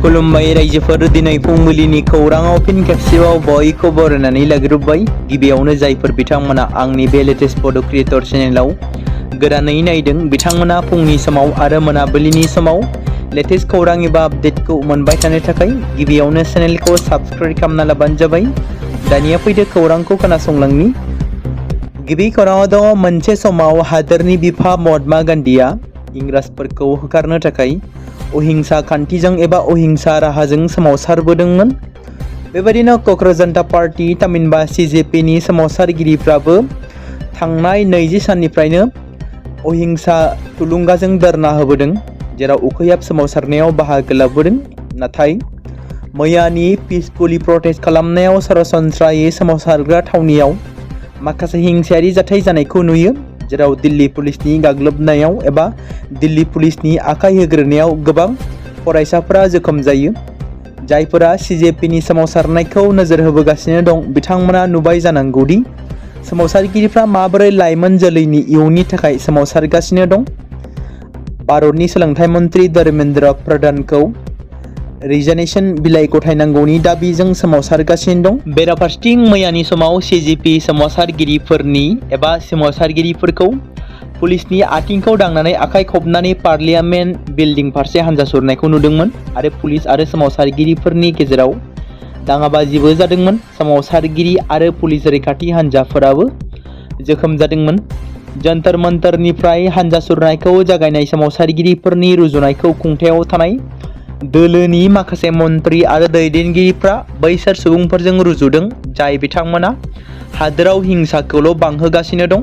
खुलुमबाय रायजोफोर, दिनै फुंबिलिनि खौराङाव फिन खेबसेबाव बयखौबो बरायनानै लाग्रोबाय। गिबियावनो जायफोर बिथांमोना आंनि बे लेटेस्ट बड' क्रिएटर चेनेलाव गोदानै नायदों, बिथांमोना फुंनि समाव आरो मोनाबिलिनि समाव लेटेस्ट खौरां एबा आपडेटखौ मोनबाय थानो थाखाय गिबियावनो चेनेलखौ साबस्क्राइब खालामना लाबानो जाबाय। दानिया फैदो खौरांखौ खोनासंलांनि। गिबि खौराङाव दङ, मोनसे समाव हादोरनि बिफा महात्मा गान्धीआ इंराजफोरखौ होखारनो थाखाय अहिंसा खान्थिजों एबा अहिंसा राहाजों सोमावसारबोदोंमोन। बेबायदिनो क'क्राझार पार्टी थामहिनबा CJPनि सोमावसारगिरिफ्राबो थांनाय 20 साननिफ्रायनो अहिंसा थुलुंगाजों धरना होबोदों, जेराव उखैहाब सोमावसारनायाव बाहागो लाबोदों। नाथाय मैयानि पिसफुलि प्रटेस्ट खालामनायाव सरासनस्रायै सोमावसारग्रा थावनियाव माखासे हिंसायारि जाथाय जानायखौ नुयो, जेराव दिल्ली पुलिसनि गाग्लोबनायाव एबा दिल्ली पुलिसनि आखाइ होग्रोनायाव गोबां फरायसाफोरा जोखोम जायो। जायफोरा CJPनि सोमावसारनायखौ नोजोर होबोगासिनो दं, बिथांमोना नुबाय जानांगौदि सोमावसारगिरिफ्रा माबोरै लाइमोन जोलैनि इयुननि थाखाय सोमावसारगासिनो दं। भारतनि सोलोंथाइ मन्त्रि धर्मेन्द्र प्रधानखौ रिजाइनेसन बिलाइ गथायनांगौनि दाबिजों सोमावसारगासिनो दं। बेराफारसेथिं मैयानि समाव CJP सोमावसारगिरिफोरखौ पुलिसनि आथिंखौ दांनानै आखाइ खबनानै पार्लियामेन्ट बिल्डिं फारसे हान्जा सुरनायखौ नुदोंमोन आरो पुलिस आरो सोमावसारगिरिफोरनि गेजेराव दाङाबाजिबो जादोंमोन। सोमावसारगिरि आरो पुलिस रैखाथि हान्जाफोराबो जोखोम जादोंमोन। जन्तर मन्तरनिफ्राय हान्जा सुरनायखौ जागायनाय सोमावसारगिरिफोरनि रुजुनायखौ खुंथायाव थानाय दोलोनि माखासे मन्त्रि आरो दैदेनगिरिफ्रा बैसोर सुबुंफोरजों रुजुदों, जाय बिथांमोना हादोराव हिंसाखौल' बांहोगासिनो दं।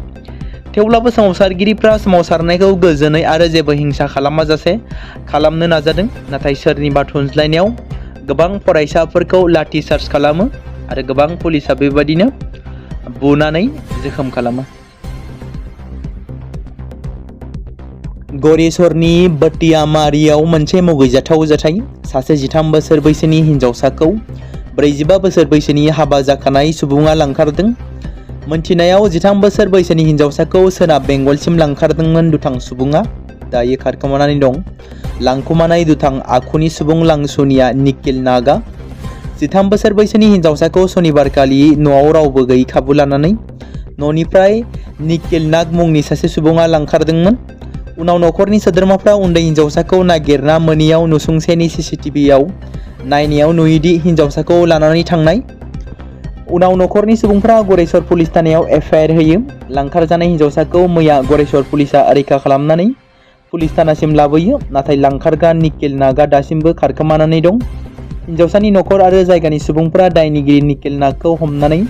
थेवब्लाबो सोमावसारगिरिफ्रा सोमावसारनायखौ गोजोनै आरो जेबो हिंसा खालामाजासे खालामनो नाजादों। नाथाय सोरनिबा थुनज्लायनायाव गोबां फरायसाफोरखौ लाठि चार्ज खालामो आरो गोबां पुलिसआ बेबायदिनो बुनानै जोखोम खालामो। गरेस्वरनि बटियामारियाव मोनसे मुगैजाथाव जाथाय। सासे 13 बोसोर बैसोनि हिन्जावसाखौ 45 बोसोर बैसोनि हाबा जाखानाय सुबुङा लांखारदों। मोनथिनायाव 13 बोसोर बैसोनि हिन्जावसाखौ सोनाब बेंगलसिम लांखारदोंमोन दुथां सुबुङा। दायो खारखोमानानै दं। लांखुमानाय दुथां आखुनि सुबुं लांसुनिया निखिल नागआ 13 बोसोर बैसोनि हिन्जावसाखौ सनिबारखालि न'आव रावबो गैयै खाबु लानानै न'निफ्राय निखिल नाग मुंनि सासे सुबुङा लांखारदोंमोन। उनाव न'खरनि सोद्रोमाफ्रा उन्दै हिन्जावसाखौ नागिरना मोनैयाव नसुंसेनि CCTVआव नायनायाव नुयोदि हिन्जावसाखौ लानानै थांनाय। उनाव न'खरनि सुबुंफ्रा गरेस्वर पुलिस थानायाव FIR होयो। लांखारजानाय हिन्जावसाखौ मैया गरेस्वर पुलिसआ रैखा खालामनानै पुलिस थानासिम लाबोयो। नाथाय लांखारग्रा निखिल नागआ दासिमबो खारखोमानानै दं। हिन्जावसानि न'खर आरो जायगानि सुबुंफ्रा दायनिगिरि निखिल नागखौ हमनानै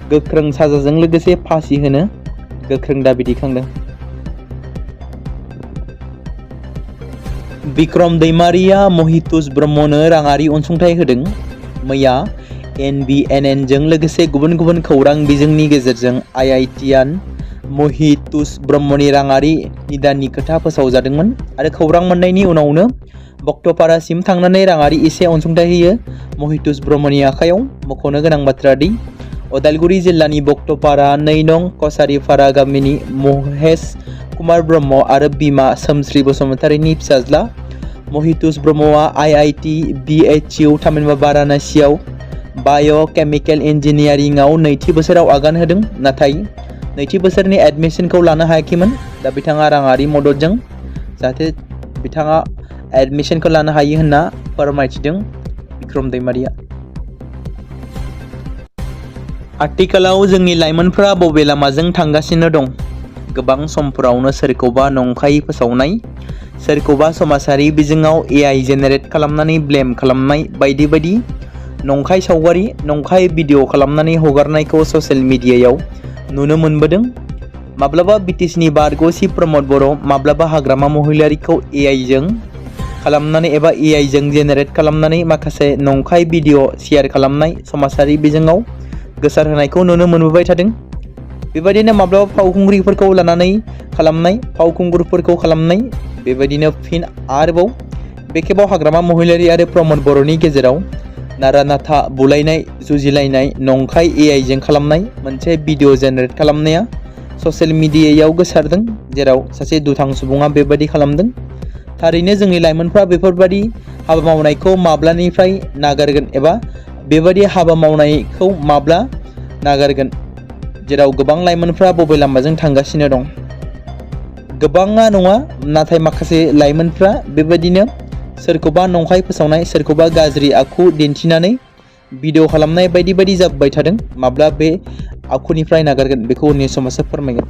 गोख्रों साजाजों लोगोसे फासि होनो गोख्रों दाबि दैखांदों। बिक्रम दैमारिया महितुस ब्रह्मनो राङारि अनसुंथाइ होदों। मैया NBNN जों लोगोसे गुबुन गुबुन खौरां बिजोंनि गेजेरजों IITian महितुस ब्रह्मनि राङारि निदाननि खोथा फोसावजादोंमोन आरो खौरां मोननायनि उनावनो बक्टपारासिम थांनानै राङारि एसे अनसुंथाइ होयो महितुस ब्रह्मनि आखायाव। मख'नो गोनां बाथ्रा दि उदालगुरि जिल्लानि बक्टपारा 2 नं कसारिपारा गामिनि महेश कुमार ब्रह्म आरो बिमा सोमश्री बसुमतारीनि फिसाज्ला महितुस ब्रह्मआ IIT BHU थामहिनबा बारानासियाव बाय'केमिकेल इन्जिनियारिंआव नैथि बोसोराव आगान होदों। नाथाय नैथि बोसोरनि एडमिसनखौ लानो हायाखैमोन। दा बिथाङा राङारि मददजों जाहाथे बिथाङा एडमिसनखौ लानो हायो होनना फोरमायथिदों बिक्रम दैमारिया। आथिखालाव जोंनि लाइमोनफोरा बबे लामाजों थांगासिनो दं? गोबां समफोरावनो सोरखौबा नंखाय फोसावनाय, सोरखौबा समाजारि बिजोङाव AI जेनेरेट खालामनानै ब्लेम खालामनाय बायदि बायदि नंखाय सावगारि, नंखाय भिडिअ खालामनानै हगारनायखौ ससियेल मिडियायाव नुनो मोनबोदों। माब्लाबा BTCनि बारग' चिफ प्रमद बर', माब्लाबा हाग्रामा महिलारिखौ AI जों खालामनानै एबा AI जों जेनेरेट खालामनानै माखासे नंखाय भिडिअ शेयार खालामनाय, समाजारि बिजोङाव गोसारहोनायखौ नुनो मोनबोबाय थादों। बेबायदिनो माब्लाबा फावखुंग्रिफोरखौ लानानै खालामनाय, फावखुंगुरफोरखौ खालामनाय, बेबायदिनो फिन आरोबाव बे खेबाव हाग्रामा महिलारि आरो प्रमद बर'नि गेजेराव नारा नाथा बुलायनाय, जुजिलायनाय, नंखाय AI जों खालामनाय मोनसे भिडिअ जेनेरेट खालामनाया ससियेल मिडियायाव गोसारदों, जेराव सासे दुथां सुबुङा बेबायदि खालामदों। थारैनो जोंनि लाइमोनफ्रा बेफोरबायदि हाबा मावनायखौ माब्लानिफ्राय नागारगोन एबा बेबादि हाबा मावनायखौ माब्ला नागारगोन, जेराव गोबां लाइमोनफ्रा बबे लामाजों थांगासिनो दं। गोबाङा नङा, नाथाय माखासे लाइमोनफ्रा बेबायदिनो सोरखौबा नंखाय फोसावनाय, सोरखौबा गाज्रि आखु दिन्थिनानै भिडिअ खालामनाय बायदि बायदि जाबोबाय थादों। माब्ला बे आखुनिफ्राय नागारगोन बेखौ उननि समावसो फोरमायगोन।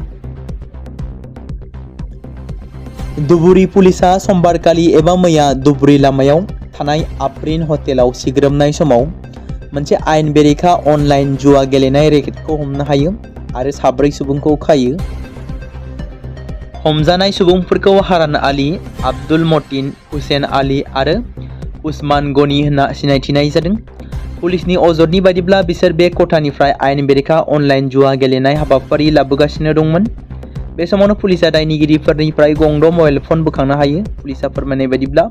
धुबुरी पुलिसा समबारखालि एबा मैया धुबुरी लामायाव थानाय आफरिन हटेलाव सिग्रोमनाय समाव मोनसे आयेन बेरेखा अनलाइन जुवा गेलेनाय रेकेटखौ हमनो हायो आरो 4 सुबुंखौ खायो। हमजानाय सुबुंफोरखौ हारान आली, आब्दुल मतिन, हुसेन आली आरो उस्मान गनी होनना सिनायथिनाय जादों। पुलिसनि अजदनि बायदिब्ला बिसोर बे खथानिफ्राय आयेन बेरेखा अनलाइन जुवा गेलेनाय हाबाफारि लाबोगासिनो दंमोन। बे समावनो पुलिसा दायनिगिरिफोरनिफ्राय गंद' मबाइल फन बोखांनो हायो। पुलिसा फोरमायनाय बायदिब्ला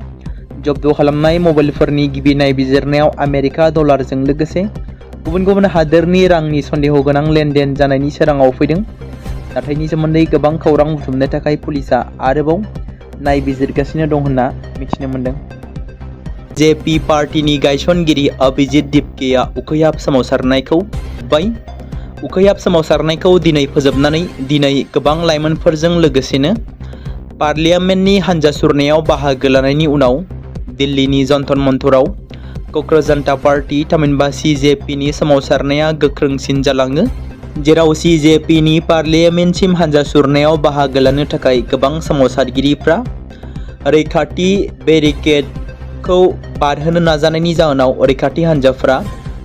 जब्द खालामनाय मबाइलफोरनि गिबि नायबिजिरनायाव आमेरिका डलारजों लोगोसे गुबुन गुबुन हादोरनि रांनि सन्देह गोनां लेनदेन जानायनि सोराङाव फैदों। जाथायनि सोमोन्दै गोबां खौरां बुथुमनो थाखाय पुलिसा आरोबाव नायबिजिरगासिनो दं होनना मिथिनो मोन्दों। जेपि पार्टीनि गायसनगिरि अभिजित दिपकेया उखैहाब सोमावसारनायखौ उखैहाब सोमावसारनायखौ दिनै फोजोबनानै दिनै गोबां लाइमोनफोरजों लोगोसेनो पार्लियामेन्टनि हान्जा सुरनायाव बाहागो लानायनि उनाव दिल्लीनि जन्तर मन्तराव क'क्राझार जनता पार्टी थामहिनबा CJPनि सोमावसारनाया गोख्रोंसिन जालाङो, जेराव CJPनि पार्लियामेन्टसिम हान्जा सुरनायाव बाहागो लानो थाखाय गोबां सोमावसारगिरिफ्रा रैखाथि बेरिकेडखौ बारहोनो नाजानायनि जाहोनाव रैखाथि हान्जाफ्रा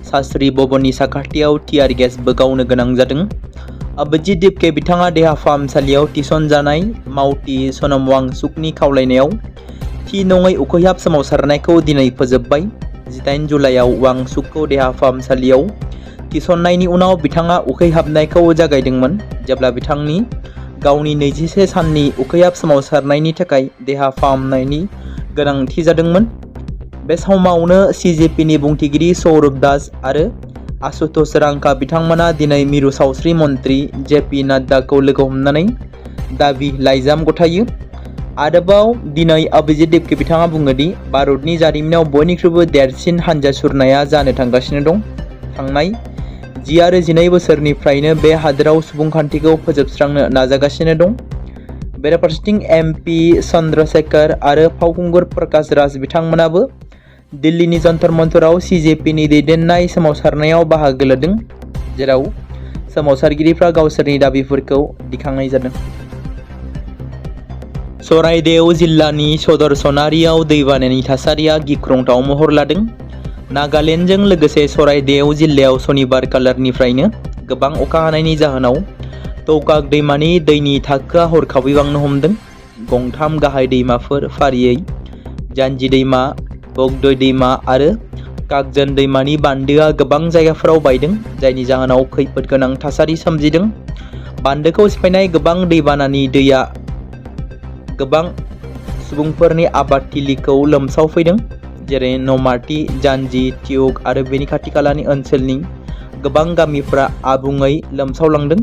शास्त्री भवननि साखाथियाव टियार गेसबो गावनो गोनां जादों। अभिजित दिपके बिथाङा देहा फाहामसालियाव थिसनजानाय मावथि सनम वांचुकनि खावलायनायाव थि नङै उखैहाब सोमावसारनायखौ दिनै फोजोबबाय। 18 जुलाइआव वांचुकखौ देहा फाहामसालियाव थिसननायनि उनाव बिथाङा उखैहाबनायखौ जागायदोंमोन, जेब्ला बिथांनि गावनि 21 साननि उखैहाब सोमावसारनायनि थाखाय देहा फाहामनायनि गोनांथि जादोंमोन। बे समावनो CJPनि बुंथिगिरि सौरभ दास आरो आशुतोष रांका बिथांमोना दिनै मिरु सावस्रि मन्त्रि JP नाड्डाखौ लोगो हमनानै दाबि लाइजाम गथायो। आरोबाव दिनै अभिजित दिपके बिथाङा बुङो दि भारतनि जारिमिनाव बयनिख्रुइबो देरसिन हान्जा सुरनाया जानो थांगासिनो दं। थांनाय 10 आरो 12 बोसोरनिफ्रायनो बे हादोराव सुबुंखान्थिखौ फोजोबस्रांनो नाजागासिनो दं। बेराफारसेथिं MP चन्द्रशेखर आरो फावखुंगुर प्रकाश राज बिथांमोनाबो दिल्लीनि जन्तर मन्तराव CJPनि दैदेननाय सोमावसारनायाव बाहागो लादों, जेराव सोमावसारगिरिफ्रा गावसोरनि दाबिफोरखौ दिखांनाय जादों। चराइदेव जिल्लानि सदर-सनारियाव दैबानानि थासारिया गिख्रंथाव महर लादों। नागालेन्डजों लोगोसे चराइदेव जिल्लायाव सनिबार खालारनिफ्रायनो गोबां अखा हानायनि जाहोनाव तौकाक दैमानि दैनि थाखोआ हरखाबै बांनो हमदों। गंथाम गाहाय दैमाफोर फारियै जान्जि दैमा, बगदय दैमा आरो काकजन दैमानि बान्दोआ गोबां जायगाफोराव बायदों, जायनि जाहोनाव खैफोद गोनां थासारि सोमजिदों। बान्दोखौ सिफायनाय गोबां दैबानानि दैया गोबां सुबुंफोरनि आबादथिलिखौ लोमसावफैदों, जेरै नमाटी, जान्जि, तियुक आरो बेनि खाथि-खालानि ओनसोलनि गोबां गामिफोरा आबुङै लोमसावलांदों।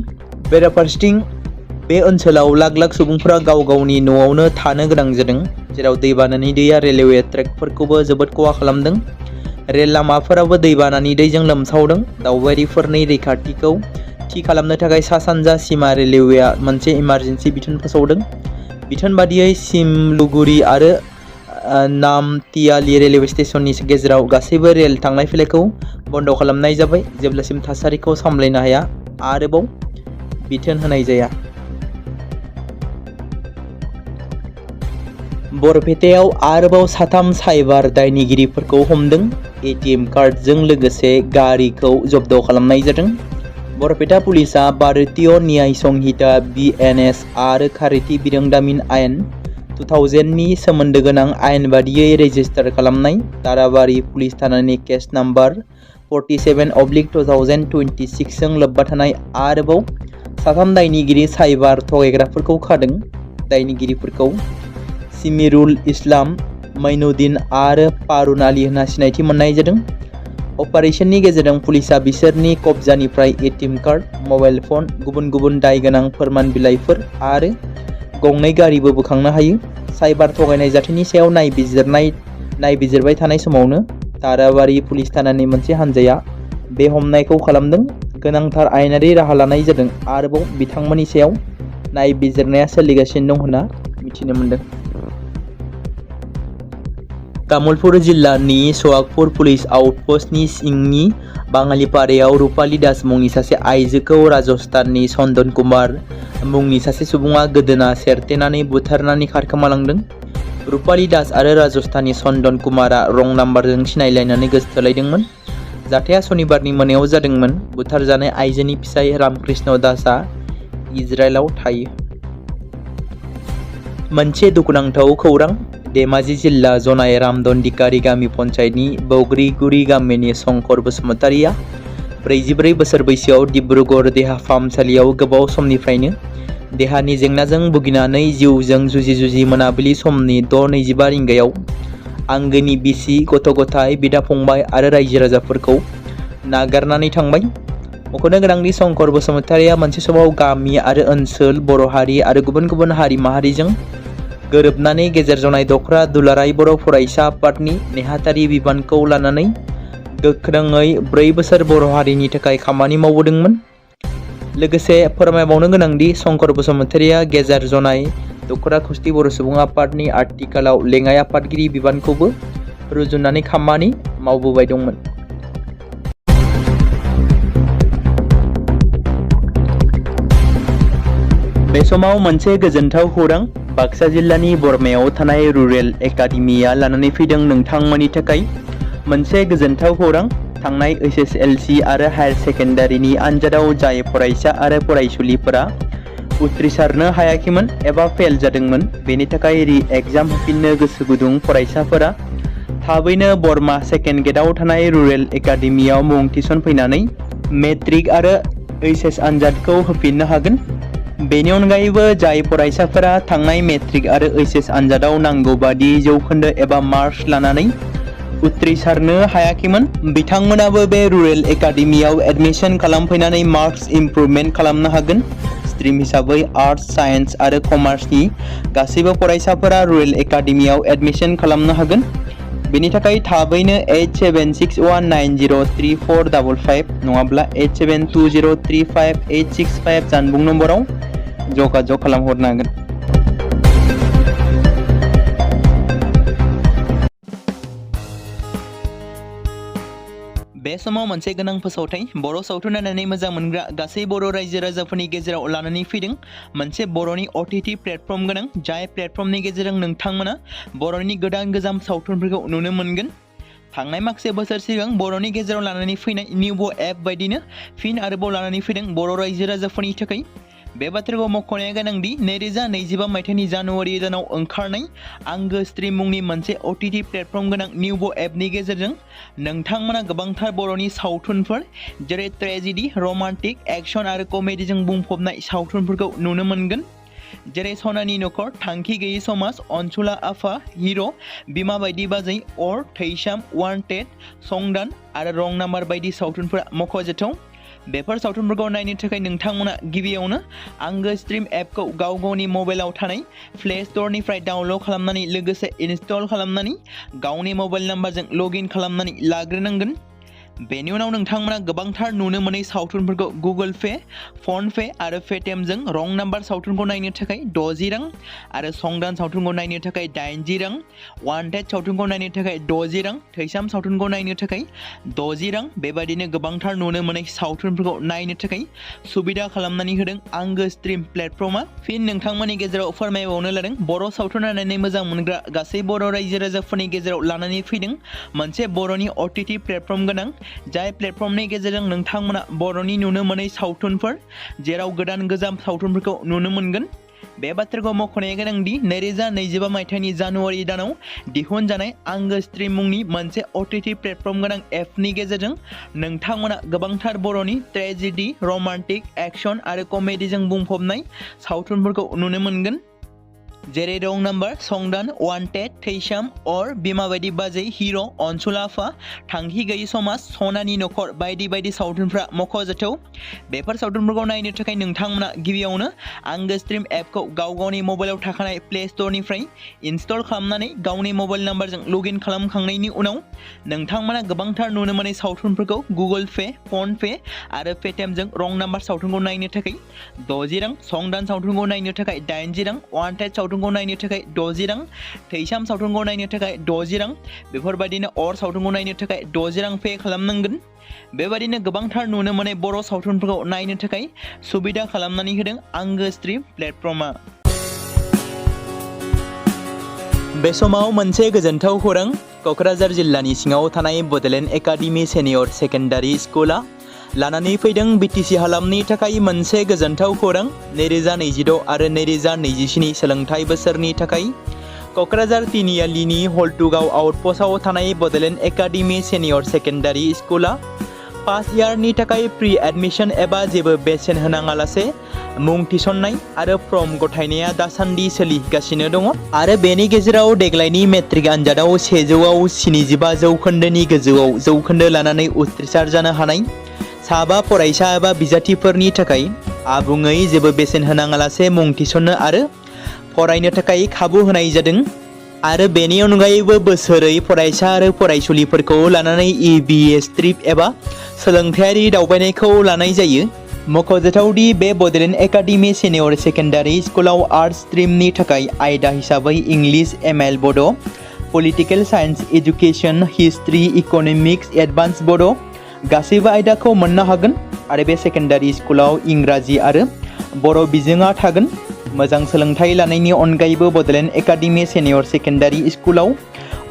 बेराफारसेथिं बे ओनसोलाव लाख लाख सुबुंफोरा गाव गावनि न'आवनो थानो गोनां जादों, जेराव दैबानानि दैया रेलवे ट्रेकफोरखौबो जोबोद खहा खालामदों। रेल लामाफोराबो दैबानानि दैजों लोमसावदों। दावबायारिफोरनि रैखाथिखौ थि खालामनो थाखाय सा-सानजा सीमा रेलवेआ मोनसे इमारजेन्सि बिथोन फोसावदों। बिथोन बादियै सिमलुगुरि आरो नामथियाली रेलवे स्टेशननि गेजेराव गासैबो रेल थांलाय फैलायखौ बन्द खालामनाय जाबाय, जेब्लासिम थासारिखौ सामलायनो हाया आरोबाव बिथोन होनाय जाया। बरपेटायाव आरोबाव 3 साइबार दायनिगिरिफोरखौ हमदों। ATM कार्डजों लोगोसे गारिखौ जब्द खालामनाय जादों। बरपेटा पुलिसा भारतीय न्याय संहिता BNS आरो खारिथि बिरोंदामिन आयेन 2000 नि सोमोन्दो गोनां आयेन बादियै रेजिस्टार खालामनाय ताराबारि पुलिस थानानि केस नाम्बार 47/2026 जों लोब्बा थानाय आरोबाव 3 दायनिगिरि साइबार थगायग्राफोरखौ खादों। दायनिगिरिफोरखौ सिमिरुल इस्लाम, मैनुद्दिन आरो पारुन आली होनना सिनायथि मोननाय जादों। अपारेशननि गेजेरजों पुलिसा बिसोरनि कब्जानिफ्राय ATM कार्ड, मबाइल फन, गुबुन गुबुन दाय गोनां फोरमान बिलाइफोर आरो 2 गारिबो बोखांनो हायो। साइबार थगायनाय जाथायनि सायाव नायबिजिरनाय नायबिजिरबाय थानाय समावनो ताराबारि पुलिस थानानि मोनसे हानजाया बे हमनायखौ खालामदों। गोनांथार आयेनारि राहा लानाय जादों। आरोबाव बिथांमोननि सायाव नायबिजिरनाया सोलिगासिनो दं होनना मिथिनो मोन्दों। तामुलपुर जिल्लानि सवागपुर पुलिस आउटपस्टनि सिंनि बाङालिपारायाव रुपाली दास मुंनि सासे आइजोखौ राजस्थाननि चन्दन कुमार मुंनि सासे सुबुङा गोदोना सेरथेनानै बुथारनानै खारखोमालांदों। रुपाली दास आरो राजस्थाननि चन्दन कुमारा रं नाम्बारजों सिनायलायनानै गोसथोलायदोंमोन। जाथाया सनिबारनि मोनायाव जादोंमोन। बुथारजानाय आइजोनि फिसाय रामकृष्ण दासआ इजराइलाव थायो। मोनसे दुखुनांथाव खौरां। धेमाजि जिल्ला जनाय रामदन्दिकारि गामि पन्चायतनि बौग्रिगुरि गामिनि शंकर बसुमतारिया 44 बोसोर बैसोआव डिब्रुगड़ देहा फाहामसालियाव गोबाव समनिफ्रायनो देहानि जेंनाजों भुगिनानै जिउजों जुजि मोनाबिलि समनि 6:25 रिंगायाव आंगोनि बिसि, गथ' गथाय, बिदा फंबाय आरो रायजो राजाफोरखौ नागारनानै थांबाय। मख'नो गोनांदि शंकर बसुमतारिया मोनसे समाव गामि आरो ओनसोल, बर' हारि आरो गुबुन गुबुन हारि माहारिजों गोरोबनानै गेजेर जनाय दख्रा दुलाराय बर' फरायसा आफादनि नेहाथारि बिबानखौ लानानै गोख्रोङै 4 बोसोर बर' हारिनि थाखाय खामानि मावबोदोंमोन। लोगोसे फोरमायबावनो गोनांदि शंकर बसुमतारिया गेजेर जनाय दखरा खौसथि बर' सुबुं आफादनि आथिखालाव लेङाइ आफादगिरि बिबानखौबो रुजुननानै खामानि मावबोबाय दंमोन। बे समाव मोनसे गोजोनथाव खौरां। बाक्सा जिल्लानि बरमायाव थानाय रुरेल एकाडेमिया लानानै फैदों नोंथांमोननि थाखाय मोनसे गोजोनथाव खौरां। थांनाय SSLC आरो हायार सेकेन्डारिनि आनजादाव जाय फरायसा आरो फरायसुलिफोरा उथ्रिसारनो हायाखैमोन एबा फेल जादोंमोन, बेनि थाखाय रि-एग्जाम होफिननो गोसो गुदुं फरायसाफोरा थाबैनो बरमा सेकेन्ड गेटआव थानाय रुरेल एकाडेमियाव मुं थिसनफैनानै मेट्रिक आरो HS आनजादखौ होफिननो हागोन। बेनि अनगायैबो जाय फरायसाफोरा थांनाय मेट्रिक आरो HS आनजादाव नांगौ बादि जौखोन्दो एबा मार्कस लानानै उथ्रिसारनो हायाखैमोन, बिथांमोनाबो बे रुरेल एकाडेमियाव एडमिशन खालामफैनानै मार्कस इमप्रुभमेन्ट खालामनो हागोन। स्ट्रिम हिसाबै आर्टस, साइन्स आरो कमार्सनि गासैबो फरायसाफोरा रुरेल एकाडेमियाव एडमिशन खालामनो हागोन। बेनि थाखाय थाबैनो 8761903455 नङाब्ला 8720358665 जानबुं नम्बराव जगाजग खालामहरनो हागोन। बे समाव मोनसे गोनां फोसावथाय। बर' सावथुन नायनानै मोजां मोनग्रा गासै बर' रायजो राजाफोरनि गेजेराव लानानै फैदों मोनसे बर'नि OTT प्लेटफर्म गोनां, जाय प्लेटफर्मनि गेजेरजों नोंथांमोना बर'नि गोदान सावथुनफोरखौ नुनो मोनगोन। थांनाय माखासे बोसोर सिगां बर'नि गेजेराव लानानै फैनाय निउबो एप बायदिनो फिन आरोबाव लानानै फैदों बर' रायजो राजाफोरनि थाखाय। बे बाथ्राखौ मख'नाया गोनांदि 2025 मायथाइनि जानुवारि दानाव ओंखारनाय आंगो स्ट्रिम मुंनि मोनसे OTT प्लेटफर्म गोनां निउबो एपनि गेजेरजों नोंथांमोना गोबांथार बर'नि सावथुनफोर जेरै ट्रेजेडि, रमान्टिक, एक्शन आरो कमेडिजों बुंफबनाय सावथुनफोरखौ नुनो मोनगोन। जेरै सनानि नखर, थांखि गैयै समाज, अनसुला आफा, हिर', बिमा बायदि बाजै, अर, थैसाम, वान्टेड, संदान आरो रं नाम्बार बायदि सावथुनफोरा मख'जाथाव। बेफोर सावथुनफोरखौ नायनो थाखाय नोंथांमोना गिबियावनो आंगो स्ट्रिम एपखौ गावनि मबाइलाव थानाय प्ले स्ट'रनिफ्राय डाउनल'ड खालामनानै लोगोसे इनस्टल खालामनानै गावनि मबाइल नाम्बारजों लगइन खालामनानै लाग्रोनांगोन। बेनि उनाव नोंथांमोना गोबांथार नुनो मोनै सावथुनफोरखौ गुगोल पे, फन पे आरो पेटिएमजों रं नाम्बार सावथुनखौ नायनो थाखाय 60 रां आरो संदान सावथुनखौ नायनो थाखाय 80 रां, वान्टेड सावथुनखौ नायनो थाखाय 60 रां, थैसाम सावथुनखौ नायनो थाखाय 60 रां, बेबायदिनो गोबांथार नुनो मोनै सावथुनफोरखौ नायनो थाखाय सुबिदा खालामनानै होदों आंगो स्ट्रिम प्लेटफर्मा। फिन नोंथांमोननि गेजेराव फोरमायबावनो लादों बर' सावथुन नायनानै मोजां मोनग्रा गासै बर' रायजो राजाफोरनि गेजेराव लानानै फैदों मोनसे बर'नि OTT प्लेटफर्म गोनां, जाय प्लेटफर्मनि गेजेरजों नोंथांमोना बर'नि नुनो मोनै सावथुनफोर जेराव गोदान सावथुनफोरखौ नुनो मोनगोन। बे बाथ्राखौ मख'नाया गोनांदि 2025 मायथाइनि जानुवारि दानाव दिहुनजानाय आंगो स्ट्रिम मुंनि मोनसे OTT प्लेटफर्म गोनां एपनि गेजेरजों नोंथांमोना गोबांथार बर'नि ट्रेजेडि, रमान्टिक, एक्शन आरो कमेडिजों बुंफबनाय सावथुनफोरखौ नुनो मोनगोन। जेरै रं नाम्बार, संदान, वान्टेड, थैसाम, अर, बिमा बायदि बाजै, हिर', अनसुलाफा, थांखि गैयि समाज, सनानि नखर बायदि बायदि सावथुनफ्रा मख'जाथाव। बेफोर सावथुनफोरखौ नायनो थाखाय नोंथांमोना गिबियावनो आंगो स्ट्रिम एपखौ गावनि मबाइलाव थाखानाय प्ले स्ट'रनिफ्राय इनस्टल खालामनानै गावनि मबाइल नाम्बारजों लगइन खालामखांनायनि उनाव नोंथांमोना गोबांथार नुनो मोनै सावथुनफोरखौ गुगोल पे, फन पे आरो पेटिएमजों रं नाम्बार सावथुनखौ नायनो थाखाय 60 रां, संदान सावथुनखौ नायनो थाखाय 80 रां, वान्टेड सावथुनखौ नायनो थाखाय 60 रां, थैसाम सावथुनखौ नायनो थाखाय 60 रां, बेफोरबायदिनो अर सावथुनखौ नायनो थाखाय 60 रां पे खालामनांगोन। बेबायदिनो गोबांथार नुनो मोननाय बर' सावथुनफोरखौ नायनो थाखाय सुबिदा खालामनानै होदों आंगो स्ट्रिम प्लेटफर्मा। बे समाव मोनसे गोजोनथाव खौरां, क'क्राझार जिल्लानि सिङाव थानाय बड'लेण्ड एकाडेमि सिनियर सेकेन्डारि स्कुला लानानै फैदों बिटिसि हालामनि थाखाय मोनसे गोजोनथाव खौरां। 2026 आरो 2027 सोलोंथाइ बोसोरनि थाखाय क'क्राझार तिनिआलिनि हल्टुगाव आउटपस्टआव थानाय बड'लेण्ड एकाडेमि सिनियर सेकेन्डारि स्कुला फार्स्ट इयारनि थाखाय प्रि एडमिशन एबा जेबो बेसेन होनाङालासे मुं थिसननाय आरो फर्म गथायनाया दासान्दि सोलिगासिनो दङ आरो बेनि गेजेराव देग्लायनि मेट्रिक आनजादाव 100आव 75 जौखोन्दोनि गोजौआव जौखोन्दो लानानै उथ्रिसार जानो हानाय साबा फरायसा एबा बिजाथिफोरनि थाखाय आबुङै जेबो बेसेन होनाङालासे मुं थिसननो आरो फरायनो थाखाय खाबु होनाय जादों आरो बेनि अनगायैबो बोसोरै फरायसा आरो फरायसुलिफोरखौ लानानै EBS ट्रिप एबा सोलोंथायारि दावबायनायखौ लानाय जायो। मख'जाथावदि बे बड'लेण्ड एकाडेमि सिनियर सेकेन्डारि स्कुलाव आर्ट्स स्ट्रिमनि थाखाय आयदा हिसाबै इंलिश, ML बड', political science, education, history, economics, advance बड' गासैबो आयदाखौ मोननो हागोन आरो बे सेकेन्डारि स्कुलाव इंराजि आरो बर' बिजोङा थागोन। मोजां सोलोंथाइ लानायनि अनगायैबो बड'लेण्ड एकाडेमि सिनियर सेकेन्डारि स्कुलाव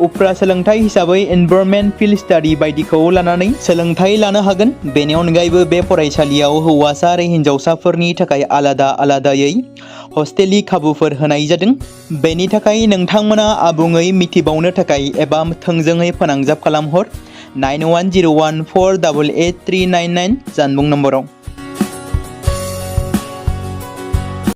उफ्रा सोलोंथाइ हिसाबै एनभायरनमेन्ट, फिल्ड स्टाडि बायदिखौ लानानै सोलोंथाइ लानो हागोन। बेनि अनगायैबो बे फरायसालियाव हौवासा आरो हिन्जावसाफोरनि थाखाय आलादा आलादायै हस्टेलनि खाबुफोर होनाय जादों। बेनि थाखाय नोंथांमोना आबुङै मिथिबावनो थाखाय एबा थोंजोङै फोनांजाब खालामहर 9101488399 जानबुं नम्बराव।